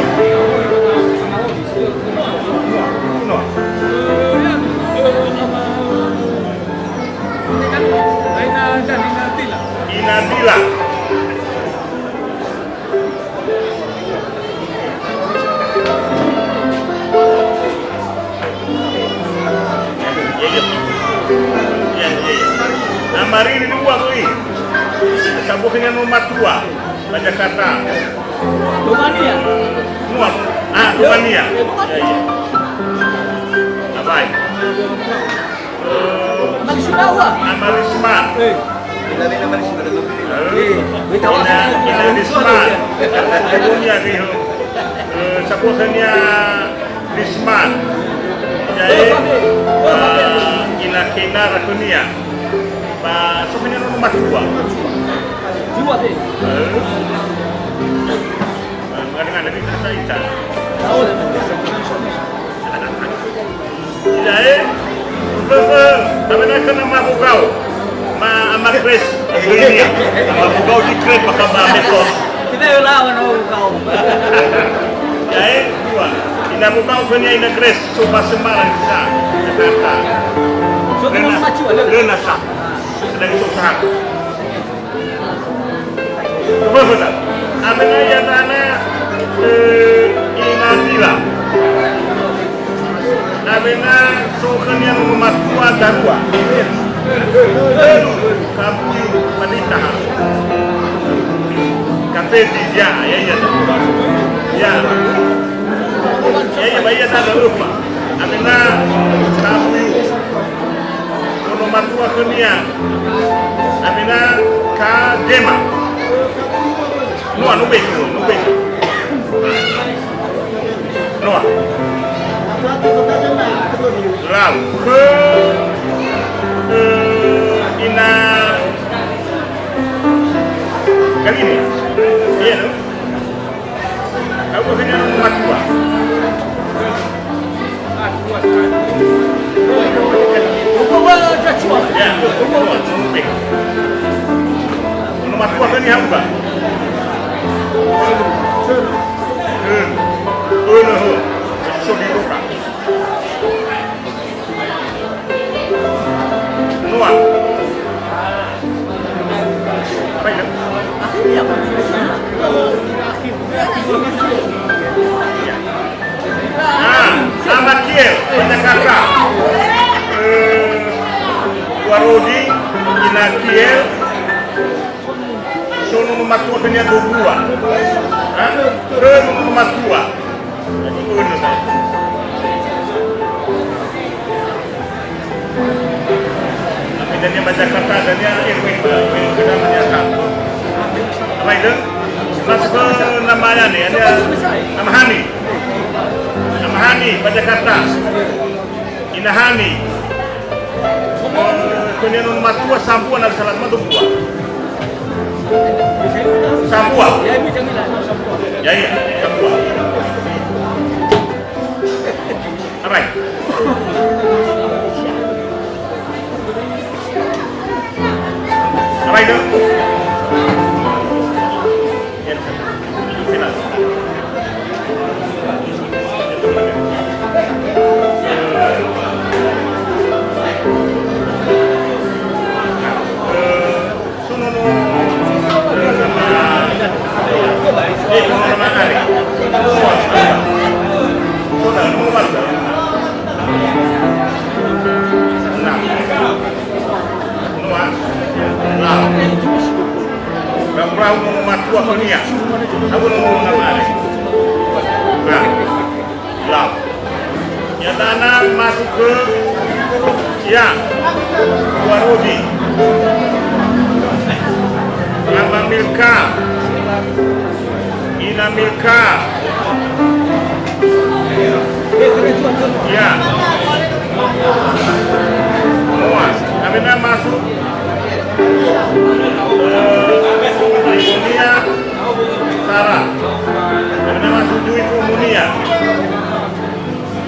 Inabila. Iya, iya. Iya, iya, iya. Nah, mariri dua koi. Sabuhnya no matua. Ba Jakarta. Rumania. Mua. Ah, Rumania. Ya, ya. Abai. Eh, Marisma. Ah, Marisma. Eh. Ina, ina Risma. Ibunya riho. Eh, sabuhnya Risma. Jae, eh, ina kena rakunia. Ba, so menya no matua. Dua te. Eh. Ba, dengan-dengan dari kita, kita. Jae, eh, eh, tapi nak kena mabukau. Ma, ama Grace, ini. Mabukau di Grace, maka ba betul. Kita yo lawan, oh, kau. Jae, dua. Ina mabukau kenia ina Grace. So ba Semarang sa, Jakarta. So, lö na, lö na sa. Sedang so usaha. Coba, coba. Amena ya dana, eh, Inabila. Amena so khönia matua darua. Kabuyu panitaha. Kafeti, ya, ya, ya. Ya. Ya, ya, ba ia dana öfa. Amena kabuyu. Ono matua khönia. Amena ka Gema. Noa, no beto, no beto. Noa. Lau. Khö, eh, ina Galini. Iya, no? Aku hanya matua. Ono matua khönia hauga. Önö hö. Sodi roka. Noa. Apa itu? Ah, Ama Kiel, Jakarta. Eh, Warodi, Ina Kiel. So nono matua khönia dua. Ha? Khö nono matua. Jadi, önö. Tapi dania ba Jakarta, dania, eh, weh, weh, weh, kedama nyata. Apa itu? Masuk ke namanya nih, ada nama Hani. Nama Hani, ba Jakarta. Ina Hani. Khönia nono matua sambua na salah ma dua. Sambua. Ya, iya, sambua. Arai. Arai dong. Noa, lau. Rahu-rahu nono matua khönia. Aku nono nama are. Nah, lau. Ya, dana masuk ke, ya, Warodi. Ama Milka. Ina Milka. Ya. Noa. Amena masuk. Eh, Ibunia Sarah. Amena masuk Dwi Umunia.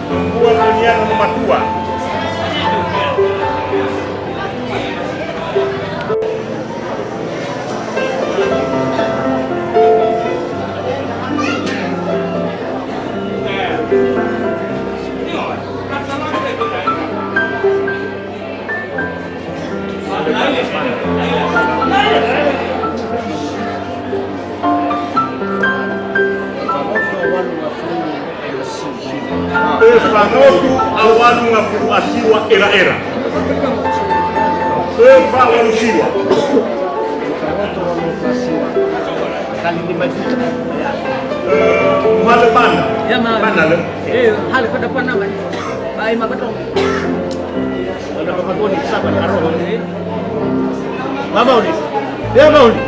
Dua khönia nono matua. Öfa ngotu a walu ngafulu a siwa era-era. Öfa walu siwa. Kali lima juta. Eh, muhalö bana. Ya, ma. Bana lö. Eh, halö pada apa nama? Bai ma betul. Ada apa kau ni? Sabar, taruh ni. Mama ni. Dia mau ni.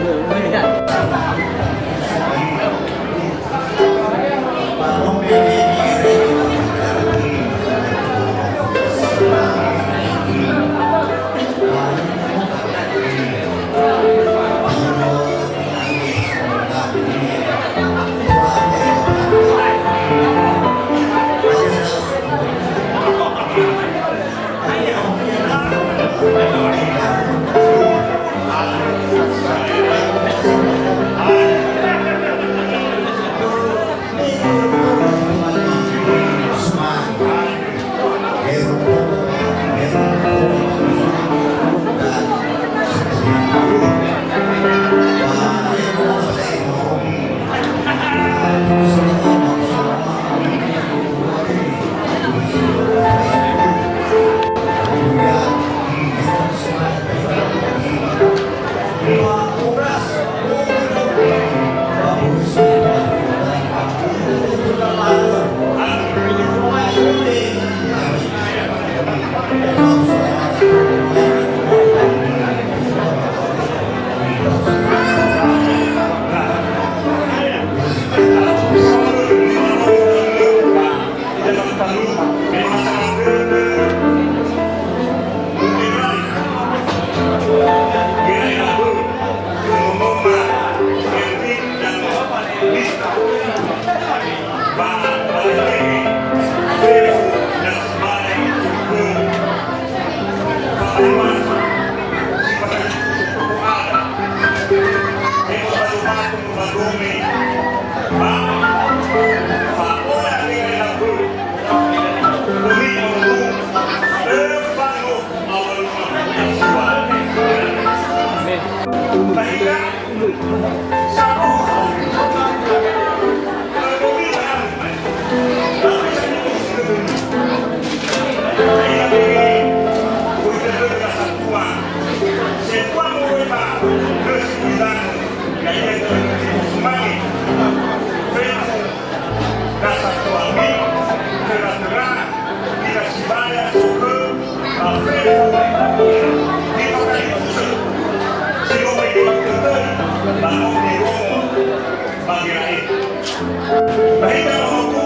Ba hiza ba huku,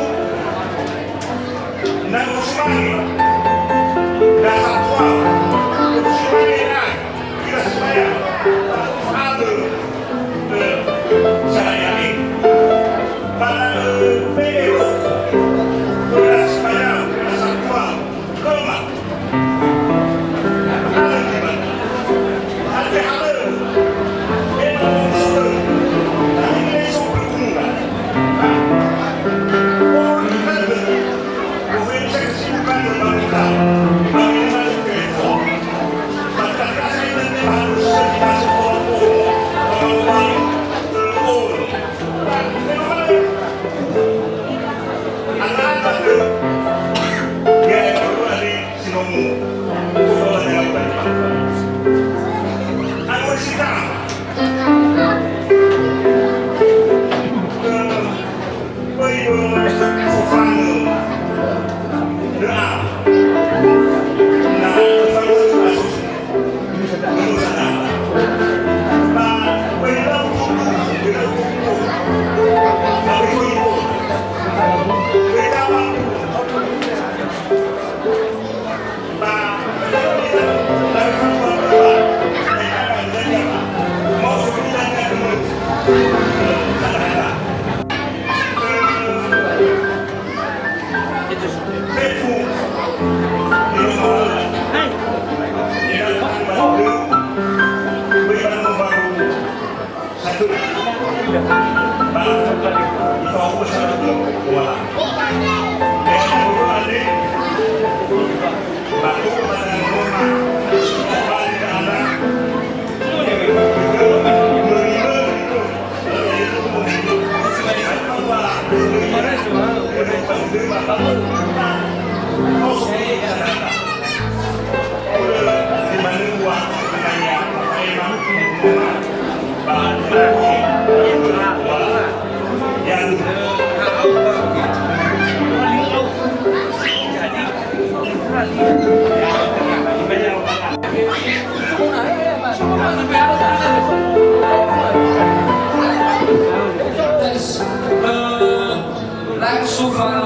na usumange, na satuau, usumange na, ira si bayang, ba ufabe, eh, sahaya'e. Ba na, eh, be'e huku, ira si bayang, ira satuau, Roma. Sinomö. Anu sita. Böi fofanö. Dö'a. Na fofanö asosi. Ba böi lau tutu. Böi lau tutu. Ba böi foibo. Böi tawa. Satu. Ba, ifahuku satu. Dua. Dua. Ba, dua. Langsung para